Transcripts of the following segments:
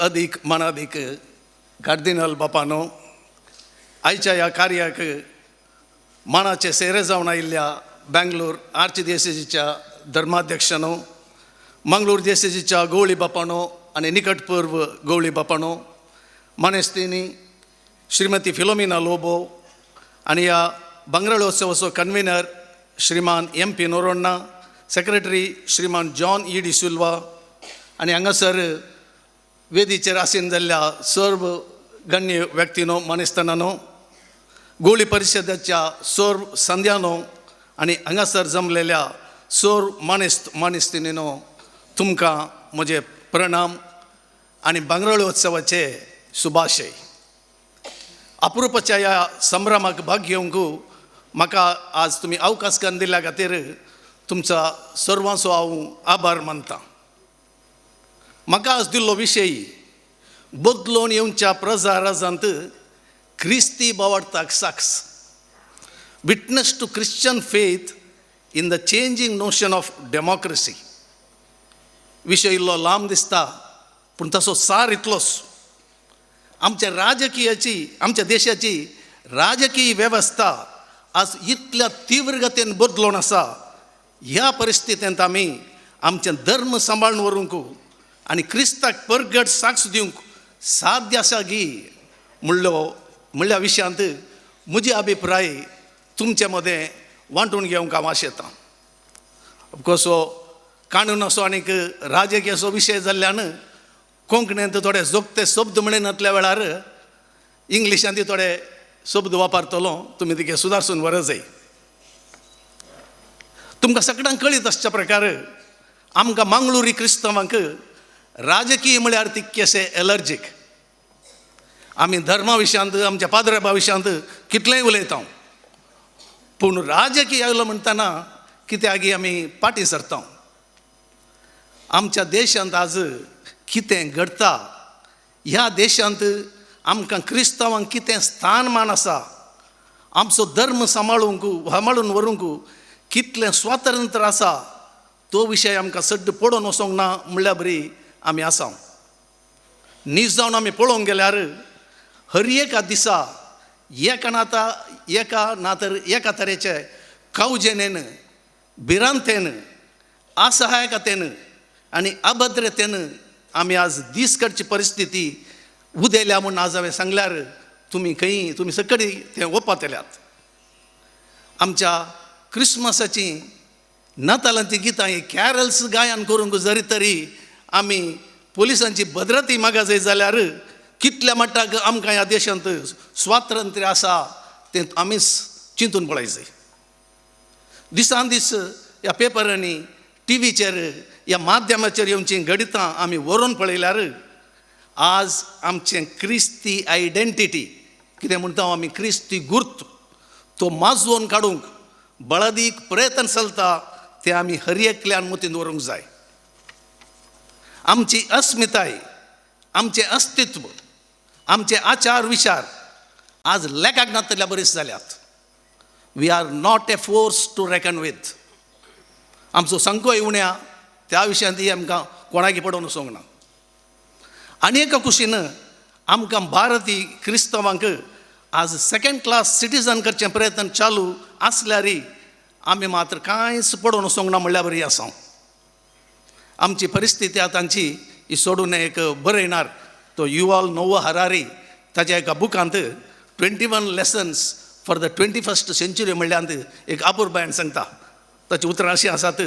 अदीक मानादीक कार्दिनाल बापानो, आयच्या ह्या कार्याक मानाचे सेरे जावन आयिल्ल्या बँगलोर आर्चदियसेजीच्या धर्माध्यक्षानो, मंगळूर दियसेजीच्या गवळी बापानो आनी निकट पूर्व गवळी बापानो, मानेस्तिनी श्रीमती फिलोमिना लोबो आनी ह्या भांगराळोत्सवाचो कन्व्हिनर श्रीमान एम पी नोरोण्णा, सेक्रेटरी श्रीमान जॉन ई डी सिल्वा आनी हांगासर वेदीचेर आसीन जाल्ल्या सर्व गण्य व्यक्तीनो, मानेस्तानानो, गोळी परिशदाच्या सर्व संध्यानो आनी हांगासर जमलेल्या सर्व मानेस्त मानेस्तिनीनो, तुमकां म्हजे प्रणाम आनी भांगराळोत्सवाचे शुभाशय. अप्रुपाच्या ह्या संभ्रमाक भाग घेवंक म्हाका आज तुमी अवकाश करून दिल्ल्या खातीर तुमचा सर्वांचो हांव आभार मानता. म्हाका आज दिल्लो विशय बदलून येवच्या प्रजा राजांत क्रिस्ती बावडताक साक्ष, witness to Christian faith in the changing notion of democracy. विशय इल्लो लांब दिसता, पूण तसो सार इतलोच. आमच्या राजकीयाची, आमच्या देशाची राजकीय वेवस्था आज इतल्या तीव्र गतीन बदलून आसा. ह्या परिस्थितींत आमी आमचें धर्म सांबाळून व्हरूंक आनी क्रिस्ताक परगट साक्ष दिवंक साध्य आसा गी म्हणलो म्हणल्या विशयांत म्हजे अभिप्राय तुमचे मदें वांटून घेवंक हांव आशेतां. कसो कानून असो आनीक राजकीय असो विशय जाल्ल्यान कोंकणींत थोडे जोगते शब्द म्हणिनातल्या वेळार इंग्लिशांत थोडे शब्द वापरतलो, तुमी तिके सुदारसून व्हर जाय. तुमकां सगळ्यांक कळीत आसच्या प्रकार आमकां मंगळुरी क्रिस्तांवांक राजकीय म्हळ्यार तितकेशे एलर्जीक. आमी धर्मा विशयांत, आमच्या पाद्रेबा विशयांत कितलेंय उलयता, पूण राजकीय आयलो म्हणटना कित्याक आमी फाटीं सरता. आमच्या देशांत आज कितें घडटा, ह्या देशांत आमकां क्रिस्तांवांक कितें स्थानमान आसा, आमचो धर्म सांबाळूंक सांबाळून व्हरूंक कितलें स्वातंत्र्य आसा, तो विशय आमकां सड्ड पडोवन वचोंक ना म्हणल्यार बरी आमी आसा. नीज जावन आमी पळोवंक गेल्यार हर एका दिसा एका नाता एका ना तर एका तरेचे कावजेनेन, भिरांतेन, असहायकतेन आनी अभद्रतेन आमी आज दीस काडची परिस्थिती उदेल्या म्हूण आज हांवें सांगल्यार तुमी खंय तुमी सकडी तें ओपातल्यात. आमच्या क्रिसमसाची, नातालांची गितां ही कॅरल्स गायन करूंक जरी तरी आमी पोलिसांची भद्रती मागा जाय जाल्यार कितल्या मट्टाक आमकां ह्या देशांत स्वातंत्र्य आसा तें आमीच चिंतून पळय जाय. दिसान दीस ह्या पेपरांनी, टिवीचेर, ह्या माध्यमाचेर येवचीं घडितां आमी व्हरून पळयल्यार आज आमचें क्रिस्ती आयडेंटिटी कितें म्हणटा आमी, क्रिस्ती गुर्त, तो माजोवन काडूंक बळदीक प्रयत्न चलता तें आमी हर एकल्यान मतींत दवरूंक जाय. आमची अस्मिताय, आमचें अस्तित्व, आमचे आचार विचार आज लेखाक नातल्या बरीच जाल्यात. We are not a force to reckon with. आमचो संको येवण्या त्या विशयांत आमकां कोणाकी पडोवन वचोंक ना. आनी एका कुशीन आमकां भारतीय क्रिस्तांवांक आज सेकंड क्लास सिटीजन करचें प्रयत्न चालू आसल्यारय आमी मात्र कांयच पडोवन वचोंक ना म्हणल्यार बरी आसा. आमची परिस्थिती आतांची ही सोडून एक बरयणार तो युवाल नोवा हरारी ताच्या एका बुकांत 21 lessons for the 21st century म्हणल्यार एक अपुरबायन सांगता. ताची उतरां अशीं आसात,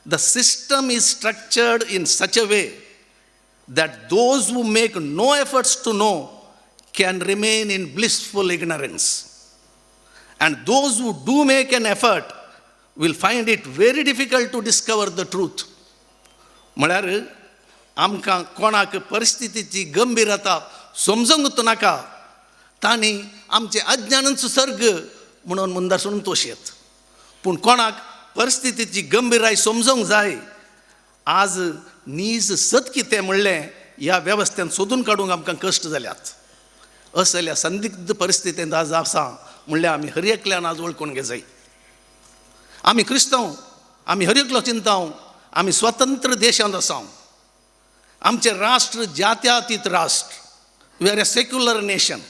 the system is structured in such a way that those who make no efforts to know can remain in blissful ignorance, and those who do make an effort will find it very difficult to discover the truth. म्हळ्यार आमकां कोणाक परिस्थितीची गंभीरता समजूंक नाका, तांणी आमचें अज्ञानच सर्ग म्हणून मुंदासून तोशेत. पूण कोणाक परिस्थितीची गंभीराय समजूंक जाय, आज नीज सत कितें म्हणलें ह्या वेवस्थेन सोदून काडूंक आमकां कश्ट जाल्यात. असल्या संदिग्ध परिस्थितींत आज आसा म्हणल्यार आमी हर एकल्यान आज वळखून घेजाय. आमी क्रिस्तांव, आमी हर एकलो चिंताव, आमी स्वतंत्र देशांत आसा. आमचें राष्ट्र जात्यातीत राष्ट्र. We are a secular nation.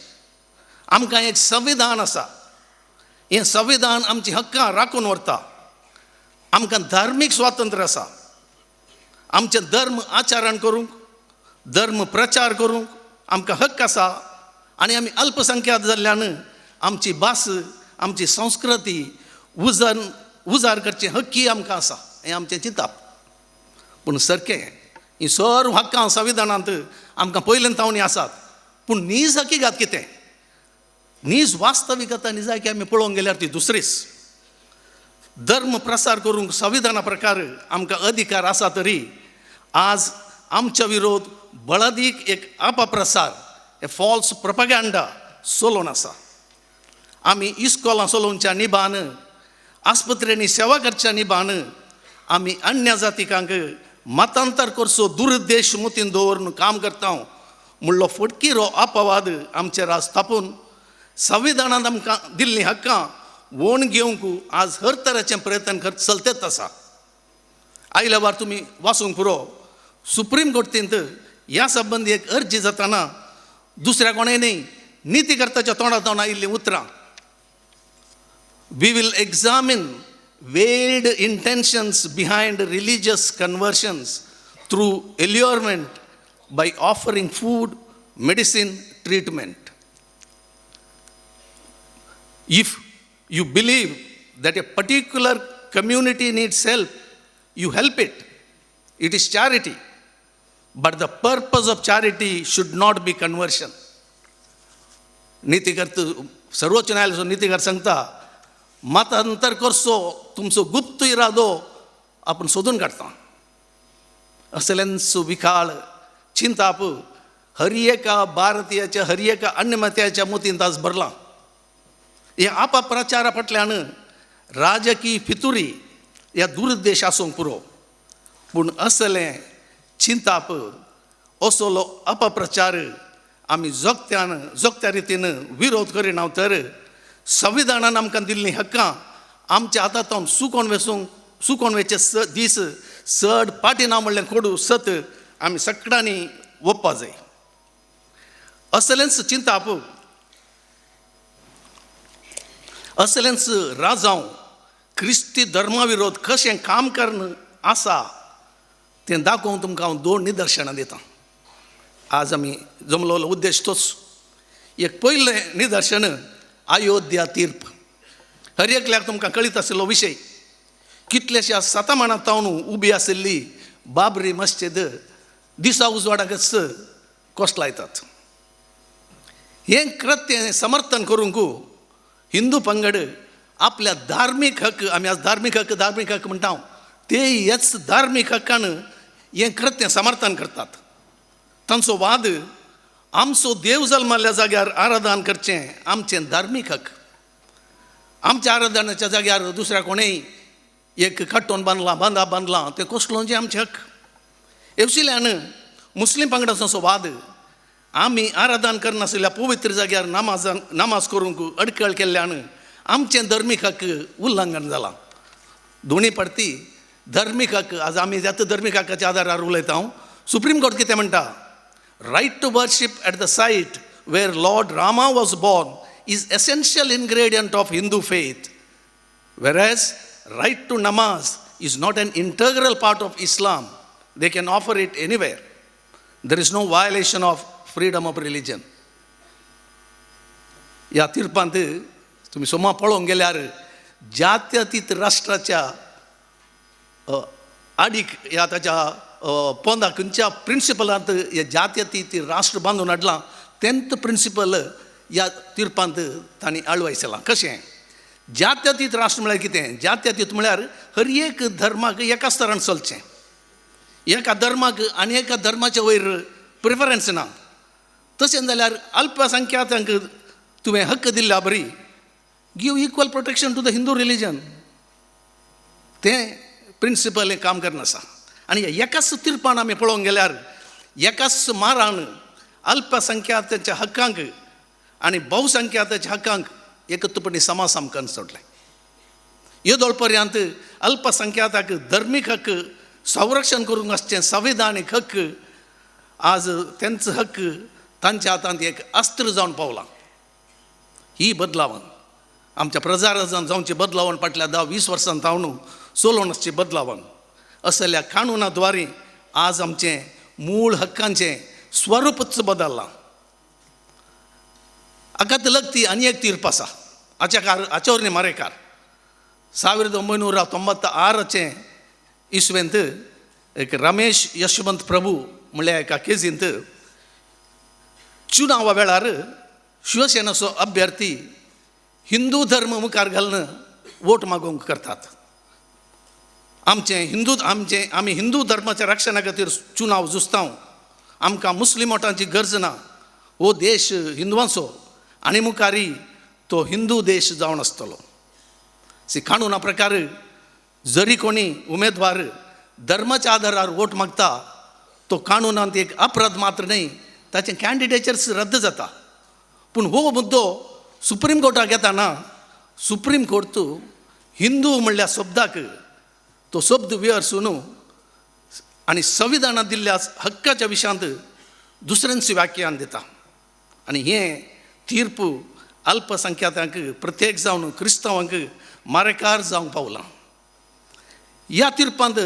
आमकां एक संविधान आसा. हें संविधान आमची हक्कां राखून व्हरता. आमकां धार्मीक स्वातंत्र्य आसा. आमचें धर्म आचरण करूंक, धर्म प्रचार करूंक आमकां हक्क आसा. आनी आमी अल्पसंख्याक जाल्ल्यान आमची भास, आमची संस्कृती उजार करचें हक्की आमकां आसा. हें आमचें चिंताप. पूण सारकें हीं सर्व हक्कां संविधानांत आमकां पयल्यान तावणी आसात. पूण नीज हकीगात कितें, नीज वास्तविकता निजायकी आमी पळोवंक गेल्यार ती दुसरीच. धर्म प्रसार करूंक संविधाना प्रकार आमकां अधिकार आसा तरी आज आमच्या विरोध बळादीक एक अपप्रसार, ए फॉल्स प्रपगँडा चलोवन आसा. आमी इस्कोलां चलोवच्या निभान, आस्पत्रेंनी सेवा करच्या निभान आमी अन्य जातिकांक मतांतर करचो दुरुद्देश मतीन दवरून काम करता म्हणलो फटकिरो अपवाद आमचेर आज स्थापून संविधानांत आमकां दिल्लीं हक्कां वोण घेवंक आज हर तरेचे प्रयत्न कर चलतेच आसा. आयल्या वार तुमी वाचूंक पुरो, सुप्रीम कोर्टींत ह्या संबंदी एक अर्जी जाताना दुसऱ्या कोणें न्ही नितीकर्ताच्या तोंडा तोंड आयिल्लीं उतरां. We will examine veiled intentions behind religious conversions through allurement by offering food, medicine, treatment. If you believe that a particular community needs help, you help it. It is charity. But the purpose of charity should not be conversion. नितीकर्त सर्वोच्च न्यायालयाचो नितीकार सांगता, मतांतर करचो तुमचो गुप्त इरादो आपूण सोदून काडटा. असल्यांचो विखाळ चिंताप हर एका भारतीयाच्या, हर एका अन्यमत्याच्या मतींत आज भरलां. ह्या अपप्रचारा फाटल्यान राजकीय फितुरी ह्या दुरुद्देश आसूंक पुरो. पूण असलें चिंताप, असलो अपप्रचार आमी जोगत्यान जोगत्या रितीन विरोध करिना तर संविधानान आमकां दिल्लीं हक्कां आमच्या हातांत सुकोन वेसूंक सुकोन वेचे दीस चड पाटी ना म्हणलें कोडू सत आमी सगळ्यांनी वोपा जाय. असलेंच चिंताप, असलेंच राजांव क्रिस्ती धर्मा विरोध कशें काम करून आसा तें दाखोवंक तुमकां हांव दोन निदर्शनां दितां. आज आमी जमलोलो उद्देश तोच. एक पयलें निदर्शन अयोध्या तीर्प. हर एकल्याक तुमकां कळीत आशिल्लो विशय. कितल्याश्या शतमानां तावन उबी आशिल्ली बाबरी मस्जिद दिसा उजवाडाकच कोसलायतात. हें कृत्य समर्थन करूंक हिंदू पंगड आपल्या धार्मीक हक्क, आमी आज धार्मीक हक्क धार्मीक हक्क म्हणटा, ते हेच धार्मीक हक्कान हें कृत्य समर्थन करतात. तांचो वाद आमचो देव जल्माल्ल्या जाग्यार आराधन करचें आमचें धार्मीक हक्क. आमच्या आराधनाच्या जाग्यार दुसऱ्या कोणेय एक कट्टोन बांदलां, बांदा बांदलां, तें कसलोचें आमचें हक्क. एवशिल्यान मुस्लीम पंगडाचो असो वाद आमी आराधन करनाशिल्ल्या पवित्र जाग्यार नमाज करूंक अडकळ केल्ल्यान आमचें धर्मीक हक्क उल्लंघन जालां. दोनी पडती धर्मीक हक्क आज आमी जाता धर्मीक हक्काच्या आदारार उलयता. हांव सुप्रीम कोर्ट कितें म्हणटा, right to worship at the site where Lord Rama was born is essential ingredient of Hindu faith, whereas right to namaz is not an integral part of Islam. They can offer it anywhere. There is no violation of freedom of religion. ह्या तिर्पांत तुमी सोमा पळोवंक गेल्यार जात्यतीत राष्ट्राच्या आडीक ह्या ताच्या पोंदा खंयच्या प्रिंसिपलांत हे जात्यतीत राष्ट्र बांदून हाडलां तेंत प्रिंसिपल ह्या तिर्पांत तांणी आळवायसलां. कशें जात्यतीत राष्ट्र म्हळ्यार कितें? जात्यतीत म्हळ्यार हर एक धर्माक एकाच तरान चलचें, एका धर्माक आनी एका धर्माच्या वयर प्रिफरन्स ना. तशें जाल्यार अल्पसंख्याकांक तुवें हक्क दिल्ल्या बरी give equal protection to the Hindu religion. तें प्रिंसिपल हें काम करनासा. आनी एकाच तिर्पान आमी पळोवंक गेल्यार एकाच मारान अल्पसंख्याकांच्या हक्कांक आनी बहुसंख्याकांच्या हक्कांक एकत्तपणी समाज आमकां सोडलें. येदोळ पर्यंत अल्पसंख्याकांक धर्मीक हक्क संरक्षण करूंक आसचें संविधानीक हक्क आज तेंचो हक्क तांच्या हातांत एक अस्त्र जावन पावलां. ही बदलावण आमच्या प्रजाराजान जावची बदलावण फाटल्या 10-20 वर्सां जावन चलोवन आसची बदलावण असल्या कानुना द्वारे आज आमचें मूळ हक्कांचें स्वरूपच बदल्लां. हाकाच लगती आनी एक तीर्प आसा आच्याकार आचोर्णी मारेकार 1996 इसवेंत एक रमेश यशवंत प्रभू म्हणल्या एका केजींत चुनावा वेळार शिवसेनाचो अभ्यर्थी हिंदू धर्म मुखार घालून वोट मागोवंक करतात. आमचें हिंदू आमचें आमी हिंदू धर्माच्या रक्षणा खातीर चुनाव झुजता, आमकां मुस्लीम वोटांची गरज ना, हो देश हिंदवांचो आनी मुखारी तो हिंदू देश जावन आसतलो. सी कानुना प्रकार जरी कोणी उमेदवार धर्माच्या आधारार वोट मागता तो कानुनांत एक अपराध मात्र न्हय, ताचें कॅन्डिडेचर्स रद्द जाता. पूण हो मुद्दो सुप्रीम कोर्टाक येताना सुप्रीम कोर्ट हिंदू म्हणल्या शब्दाक तो शब्द विअरसून आनी संविधानांत दिल्ल्या हक्काच्या विशयांत दुसऱ्यांच व्याख्यान दिता आनी हें तीर्प अल्पसंख्याकांक प्रत्येक जावन क्रिस्तांवांक मारेकार जावंक पावलां. ह्या तिर्पांत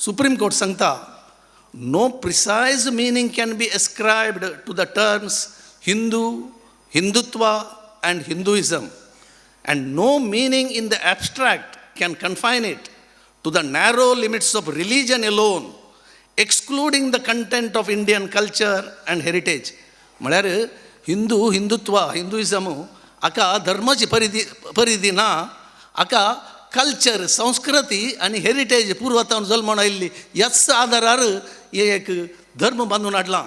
सुप्रीम कोर्ट सांगता, no precise meaning can be ascribed to the terms Hindu, Hindutva and Hinduism and no meaning in the abstract can confine it to the narrow limits of religion alone, excluding the content of Indian culture and heritage. म्हळ्यार Hindu, Hindutva, Hinduism हाका धर्माची परिधी ना, हाका culture, संस्कृती आनी heritage पुर्वतावन जल्मून आयिल्ली ह्याच आदारार हे एक धर्म बांदून हाडलां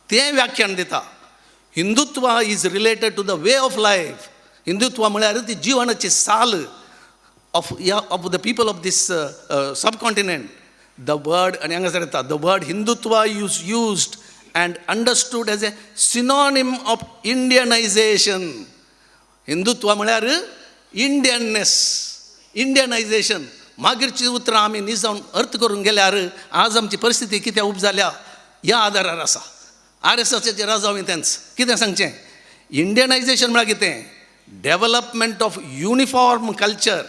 तें व्याख्यान दिता. Hindutva is related to the way of life. Hindutva म्हळ्यार ती जिवनाची साल of the people of this subcontinent. The word, आनी हांगासर येता, the word Hindutva is used and understood as a synonym of Indianization. Hindutva म्हळ्यार इंडियननेस, इंडियनायझेशन. मागीरची उतरां आमी निजावन अर्थ करूंक गेल्यार आज आमची परिस्थिती कित्याक उब जाल्या ह्या आदारार आसा. आर एस एसाचें राजांव तेंच कितें सांगचें, इंडियनायझेशन म्हळ्यार कितें, development of uniform culture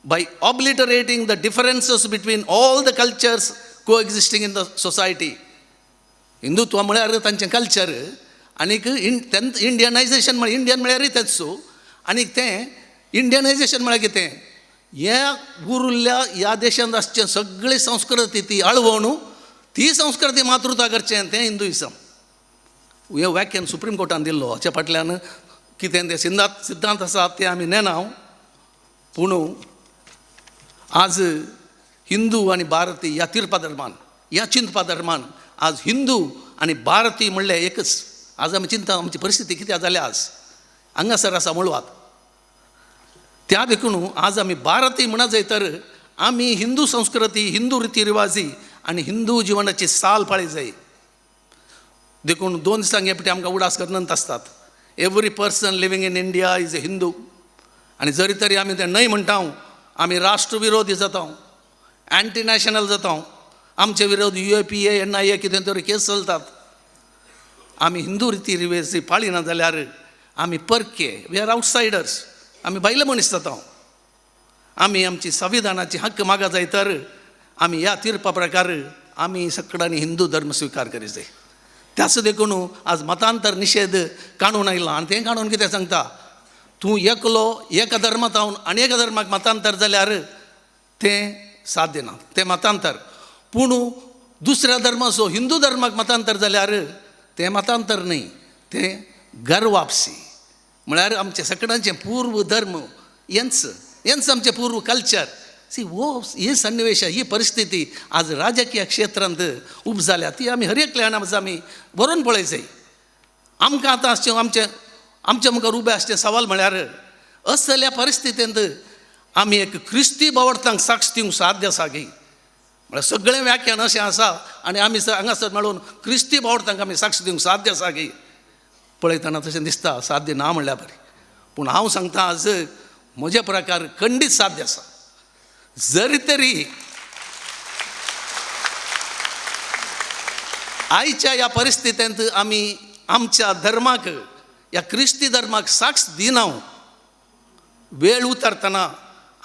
by obliterating the differences between all the cultures coexisting in the society. Hindutva म्हळ्यार तांचें कल्चर आनीक इंडियनायझेशन म्हळ्यार इंडियन म्हळ्यारूय तेंच. आनीक तें इंडियनायझेशन म्हळ्यार कितें, ह्या उरिल्ल्या ह्या देशांत आसचें सगळी संस्कृती ती अळवण ती संस्कृती मातृता करचें तें हिंदुइजम. हें व्याख्यान सुप्रीम कोर्टान दिल्लो. हाच्या फाटल्यान कितें तें सिद्धांत आसा तें आमी नेना. पूण आज हिंदू आनी भारतीय ह्या तिर्पा धर्मान, ह्या चिंतपा धर्मान आज हिंदू आनी भारतीय म्हणलें एकच. आज आमी चिंता आमची परिस्थिती कित्याक जाल्या आज हांगासर आसा मुळवात. त्या देखून आज आमी भारतीय म्हणा जाय तर आमी हिंदू संस्कृती, हिंदू रिती रिवाजी आनी हिंदू जिवनाची साल पाळी जाय. देखून 2 दिसांक हे फावटी आमकां उडास करनंत आसतात, every person living in India is a Hindu. आनी जरी तरी आमी तें न्हय म्हणटा, आमी राष्ट्रविरोधी जाता, एंटी नॅशनल जाता, आमचे विरोध UAPA, NIA कितें तरी केस चलतात. आमी हिंदू रिती रिवाजी पाळिना जाल्यार आमी परके, we are outsiders, आमी भायले मनीस जाता. आमी आमची संविधानाची हक्क मागा जाय तर आमी ह्या तिर्पा प्रकार आमी सगळ्यांनी हिंदू धर्म स्विकार करी जाय. त्याच देखून आज मतांतर निशेध काणून आयला आनी तें काणून कितें सांगता, तूं एकलो एका धर्मांत आनी एका धर्माक मतांतर जाल्यार तें साध्य ना, तें मतांतर. पूण दुसऱ्या धर्माचो हिंदू धर्माक मतांतर जाल्यार तें मतांतर न्हय, तें गर्वापसी. म्हळ्यार आमचें सगळ्यांचें पूर्व धर्म हेंच, हेंच आमचें पूर्व कल्चर. सी हो ही सन्निवेश, ही परिस्थिती आज राजकीय क्षेत्रांत उब जाल्या ती आमी हर एकल्यान आज आमी बरोवन पळय जाय. आमकां आतां आसचें आमचें आमच्या मुखार उबें आसचें सवाल म्हळ्यार असल्या परिस्थितींत आमी एक क्रिस्ती बावडतांक साक्ष दिवंक साध्य आसा की म्हळ्यार सगळें व्याख्यान अशें आसा आनी आमी हांगासर मेळून क्रिस्ती बावडतांक आमी साक्ष दिवंक साध्य आसा की पळयतना तशें दिसता साध्य ना म्हणल्यार बरें. पूण हांव सांगता आज म्हज्या प्रकार खंडीत साध्य आसा. जरी तरी आयच्या ह्या परिस्थितींत आमी आमच्या धर्माक, ह्या क्रिस्ती धर्माक साक्ष दिना. वेळ उतरतना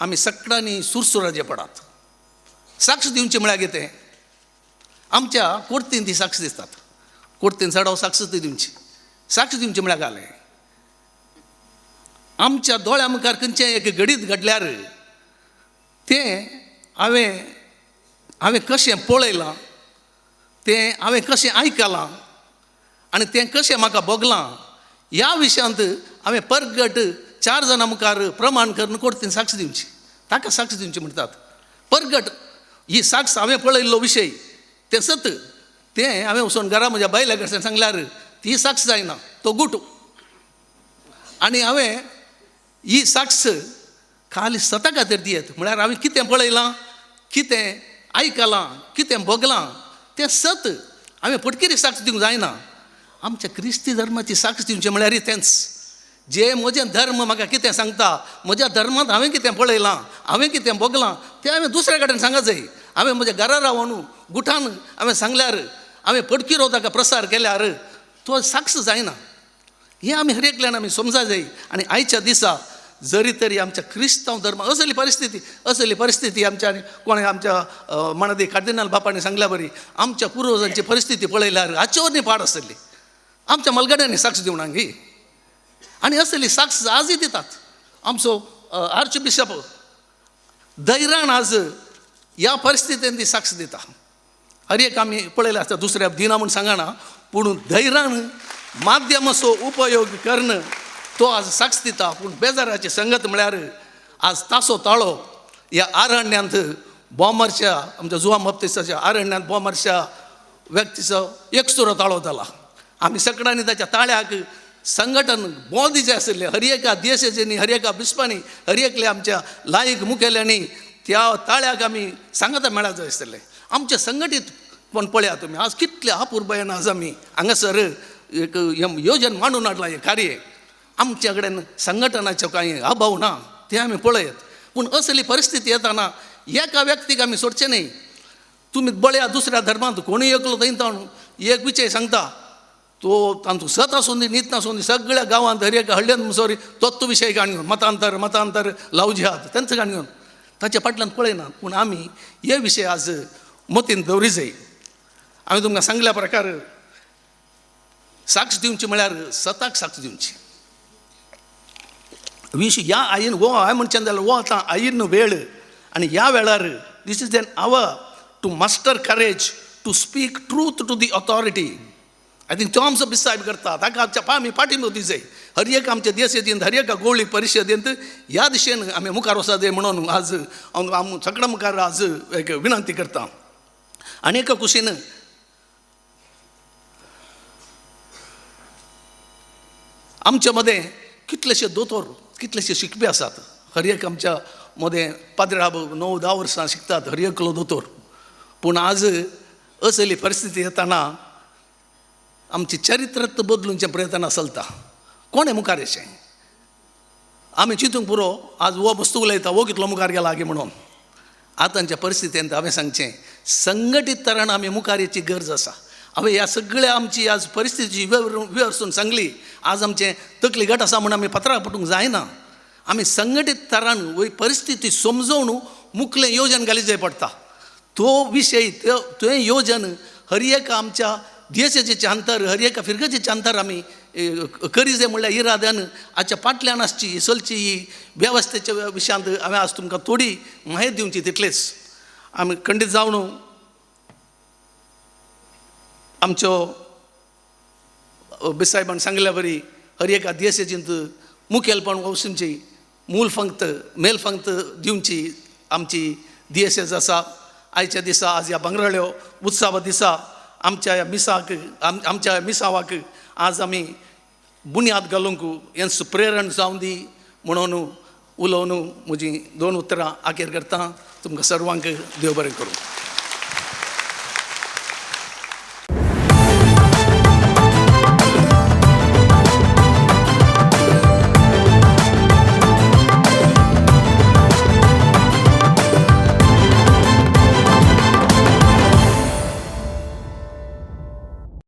आमी सगळ्यांनी सुरसुराजे पडात. साक्ष दिवची म्हळ्यार कितें, आमच्या कोर्तीन ती साक्ष दिसतात, कोर्तीन चडाव साक्ष ती दिवची. साक्ष दिवची म्हळ्यार घालें आमच्या दोळ्या मुखार खंयचें एक घडीत घडल्यार तें हांवें हांवें कशें पळयलां, तें हांवें कशें आयकलां आनी तें कशें म्हाका भोगलां ह्या विशयांत हांवें परगट 4 जाणां मुखार प्रमाण करून कोर्तीन साक्ष दिवची. ताका साक्ष दिवची म्हणटात. परगट ही साक्ष हांवें पळयल्लो विशय तें सत, तें हांवें वचून घरा म्हज्या बायल्या कडच्यान सांगल्यार ती साक्ष जायना, तो गुट. आनी हांवें ही साक्ष खाली सता खातीर दियत म्हळ्यार हांवें कितें पळयलां, कितें आयकलां, कितें भोगलां तें सत. हांवें फटकिरी साक्ष दिवंक जायना. आमच्या क्रिस्ती धर्माची साक्ष दिवचें म्हळ्यार तेंच, जे म्हजें धर्म म्हाका कितें सांगता, म्हज्या धर्मांत हांवें कितें पळयलां, हांवें कितें भोगलां तें हांवें दुसऱ्या कडेन सांगत जाय. हांवें म्हज्या घरा रावन गुठान हांवें सांगल्यार, हांवें पडकिरो ताका प्रसार केल्यार तो साक्ष जायना. हें आमी हर एकल्यान आमी समजा जाय. आनी आयच्या दिसा जरी तरी आमच्या क्रिस्तांव धर्म असली परिस्थिती, असली परिस्थिती आमच्या कोणें आमच्या मानादी कार्दिनाल बापांनी सांगल्या बरी आमच्या पुर्वजांची परिस्थिती पळयल्यार हाचेवर पाड आसली. आमच्या मलगड्यांनी साक्ष दिवना गी, आनी असली साक्ष आजय दितात. आमचो आर्च बिशप धैर्यान आज ह्या परिस्थितीन ती साक्ष दिता. हर एक आमी पळयलें आसता, दुसऱ्या दिना म्हूण सांगना, पूण धैर्यान माध्यमाचो उपयोग करून तो आज साक्ष दिता. पूण बेजाराची संगत म्हळ्यार आज तासो ताळो ह्या आरण्यांत बॉमरच्या, आमच्या जुवां बाप्तिस्ताच्या आरण्यांत बॉमरच्या व्यक्तीचो एकसुरो ताळो जाला. आमी सगळ्यांनी ताच्या ताळ्याक संघटन बोल दिचें आशिल्लें. हर एका देशाचेनी, हर एका बिस्पांनी, हर एकल्या आमच्या लायक मुखेल्यांनी त्या ताळ्याक आमी सांगता मेळा जाय आसतलें. आमचें संघटीत पण पळया तुमी आज कितले अपुरबायेन आज आमी हांगासर एक योजन मांडून हाडलां. हें कार्य आमच्या कडेन संघटनाचो कांय अभाव ना, तें आमी पळयत. पूण असली परिस्थिती येताना एका व्यक्तीक आमी सोडचें न्हय. तुमी पळया दुसऱ्या धर्मांत कोणूय एकलो थंय ताणून एक विचय सांगता, तो तांचो सत आसूं दी नीत नासूं दी, सगळ्या गांवांत हर एका हळ्ळ्यांत सॉरी तोच विशय काण घेवन मतांतर मतांतर लाव जिहाद तेंच काण घेवन ताच्या फाटल्यान पळयना. पूण आमी हे विशय आज मतीन दवरी जाय. हांवें तुमकां सांगल्या प्रकार साक्ष दिवची म्हळ्यार सताक साक्ष दिवची. विश ह्या आईन हो हांवें म्हणचें जाल्यार हो आतां आयिन्न वेळ, आनी ह्या वेळार this is an hour to muster courage to speak truth to the authority. I think तो आमचो बिसायब करता, ताका आमच्या आमी फाटीं वती जाय. हर एक आमच्या देशेंत, हर एका गोवळी परिशदेंत ह्या दिशेन आमी मुखार वचत जाय म्हणून आज हांव सगळ्या मुखार आज एक विनंती करता. आनी एका कुशीन आमच्या मदें कितलेशे दोतोर, कितलेशे शिकपी आसात. हर एक आमच्या मदें पाद्राब 9-10 वर्सां शिकतात हर एकलो दोतोर. पूण आज असली परिस्थिती येताना आमची चरित्र बदलूंचे प्रयत्न चलता. कोणें मुखार येचें आमी चिंतूंक पुरो. आज हो वस्तू उलयता, हो कितलो मुखार गेला गी म्हणून. आतांच्या परिस्थितींत हांवें सांगचें संघटीत तरान आमी मुखार येची गरज आसा. हांवें ह्या सगळ्या आमची आज परिस्थितीची विवरसून सांगली. आज आमचें तकली घट आसा म्हूण आमी पत्रां पटूंक जायना. आमी संघटीत तरान वय परिस्थिती समजोवन मुखलें योजन घाली जाय पडटा. तो विशय तें योजन हर एक आमच्या देशाचे अंतर, हर एका फिरगजेचे अंतर आमी करी जाय म्हणल्यार इराद्यान आजच्या फाटल्यान आसची चलची ही वेवस्थेच्या विशयांत हांवें आज तुमकां थोडी म्हायती दिवची तितलीच. आमी खंडीत जावन आमच्यो बिसायबान सांगल्या बरी हर एका देशाचेंत मुखेलपण वचूनची मूल फंक्त मेल फंक्त दिवची आमची देशेच आसा. आयच्या दिसा आज ह्या भांगराळ्यो उत्सवा दिसा आमच्या ह्या मिसाक आमच्या मिसावाक आज आमी बुन्याद घालूंक हेंच प्रेरण जावं दी म्हणून उलोवन म्हजी 2 उतरां आखेर करता. तुमकां सर्वांक देव बरें करूं.